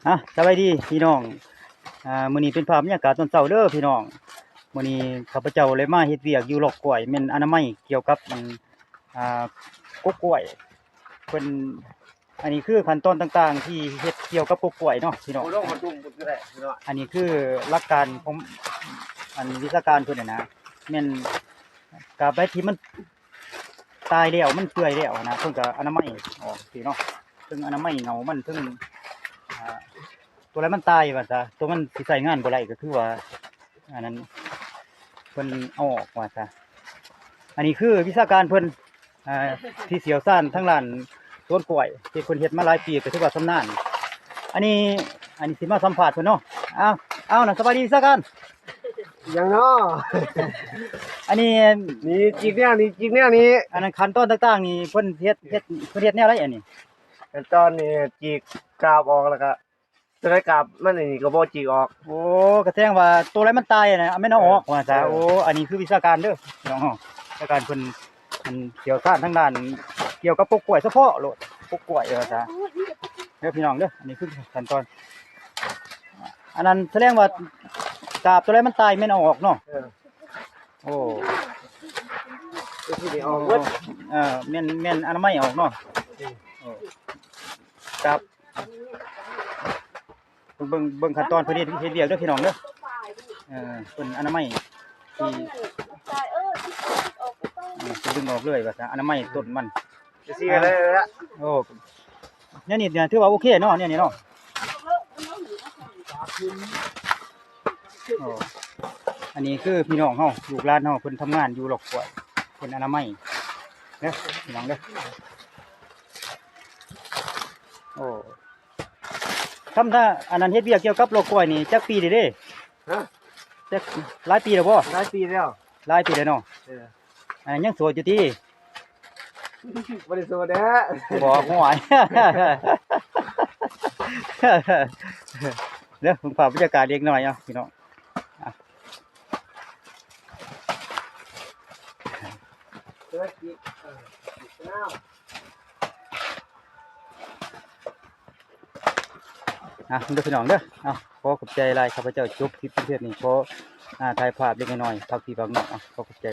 ອ່ະ ສະບາຍດີພີ່ນ້ອງ ອ່າ ມື້ນີ້ເປັນພາບບັນຍາກາດຕອນເຊົ້າເດີພີ່ນ້ອງ. ມື້ນີ້ຂ້າພະເຈົ້າໄດ້ມາເຮັດວຽກຢູ່ລອກກ້ວຍ ແມ່ນອະນາໄມກ່ຽວກັບ ອັນ ອ່າ ກົກກ້ວຍ ເພິ່ນ ອັນນີ້ຄືຂັ້ນຕອນຕ່າງໆທີ່ເຮັດກ່ຽວກັບກົກກ້ວຍເນາະພີ່ນ້ອງ. ບໍ່ຕ້ອງມາຈຸ່ມກໍໄດ້ພີ່ນ້ອງ. ອັນນີ້ຄືຫຼັກການຂອງ ອັນວິຊາການເພິ່ນຫັ້ນນະ ແມ່ນກາບໃດທີ່ມັນຕາຍແລ້ວ ມັນເປື່ອຍແລ້ວຫັ້ນນະ ເພິ່ນກໍອະນາໄມອອກຊີ້ເນາະ. ເທິງອະນາໄມເຫງົາມັນ ເທິງ ອ່າ ຕົວໃດມັນຕາຍວ່າຊະ ຕົວມັນຊິໃຊ້ງານບໍ່ໄດ້ ກໍຄືວ່າ ອັນນັ້ນ ເພິ່ນເອົາອອກວ່າຊະ. ອັນນີ້ຄືວິຊາການເພິ່ນ ອ່າ ທີ່ຊ່ຽວຊານທາງດ້ານສວນກ້ວຍ ທີ່ເພິ່ນເຮັດມາຫຼາຍປີ ກໍຖືວ່າຊຳນານ. ອັນນີ້ ອັນນີ້ຊິມາສຳພາດເພິ່ນເນາະ. ອ້າວ ອ້າວ ນະ ສະບາຍດີວິຊາການ. ຫຍັງເນາະ? ອັນນີ້ ນີ້ຈິກແນວນີ້ ຈິກແນວນີ້ ອັນນັ້ນຂັ້ນຕອນຕ່າງໆນີ້ ເພິ່ນເຮັດ ເຮັດ ເພິ່ນເຮັດແນວໃດອັນນີ້? ຂັ້ນຕອນນີ້ຈິກກາບອອກ ແລ້ວກະ ຕົວໃດກາບມັນນີ້ກໍບໍ່ຈິກອອກ. ໂອ້ ກໍແສດງວ່າຕົວໃດມັນຕາຍນະ ແມ່ນເອົາອອກວ່າຊະ. ເອີ ໂອ້ ອັນນີ້ຄືວິຊາການເດີພີ່ນ້ອງເຮົາ ວິຊາການເພິ່ນ ອັນຊ່ຽວຊານທາງດ້ານກ່ຽວກັບກົກກ້ວຍສະເພາະໂລດ ກົກກ້ວຍວ່າຊະເດີພີ່ນ້ອງເດີ. ອັນນີ້ຄືຂັ້ນຕອນ ອັນນັ້ນສະແດງວ່າກາບຕົວໃດມັນຕາຍແມ່ນເອົາອອກເນາະ. ເອີ ໂອ້ ເອີ ແມ່ນ ແມ່ນອະນາໄມອອກເນາະ. ເອີ ກາບ ເບິ່ງ ເບິ່ງ ເບິ່ງຂັ້ນຕອນເພິ່ນເຮັດ ເຮັດວຽກເດີພີ່ນ້ອງເດີ. ເອີ ເພິ່ນອະນາໄມທີ່ ເອີ ເພິ່ນດຶງອອກເລີຍວ່າຊະ ອະນາໄມຕົ້ນມັນ. ຈັ່ງຊີ້ກໍໄດ້ລະ. ໂອ້ ແນວນີ້ຖືວ່າໂອເຄເນາະ ແນວນີ້ເນາະ. ໂອ້ ອັນນີ້ຄືພີ່ນ້ອງເຮົາ ລູກຫຼານເຮົາ ເພິ່ນທຳງານຢູ່ລອກກ້ວຍ ເພິ່ນອະນາໄມເດີພີ່ນ້ອງເດີ. ໂອ້ ທຳ ອັນນັ້ນເຮັດວຽກກ່ຽວກັບລອກກ້ວຍນີ້ຈັກປີແລ້ວເດ? ຮະ? ຈັກຫຼາຍປີແລ້ວບໍ່? ຫຼາຍປີແລ້ວ. ຫຼາຍປີແລ້ວເນາະ. ເອີ ອັນນັ້ນຍັງໂສດຢູ່ຕິ? ບໍ່ໄດ້ໂສດແລ້ວ. ບໍ່ ຫ້ວຍ ເດີ ເບິ່ງພາບບັນຍາກາດເລັກນ້ອຍເອົາພີ່ນ້ອງ. ອ່ະ ເດີພີ່ນ້ອງເດີ. ເອົາ ຂໍຂອບໃຈຫຼາຍ ຂ້າພະເຈົ້າຈົບຄລິບພຽງເທົ່ານີ້ ຂໍ ອ່າ ຖ່າຍພາບເລັກນ້ອຍ ຝາກພີ່ຝາກນ້ອງ. ເອົາ ຂໍຂອບໃຈ.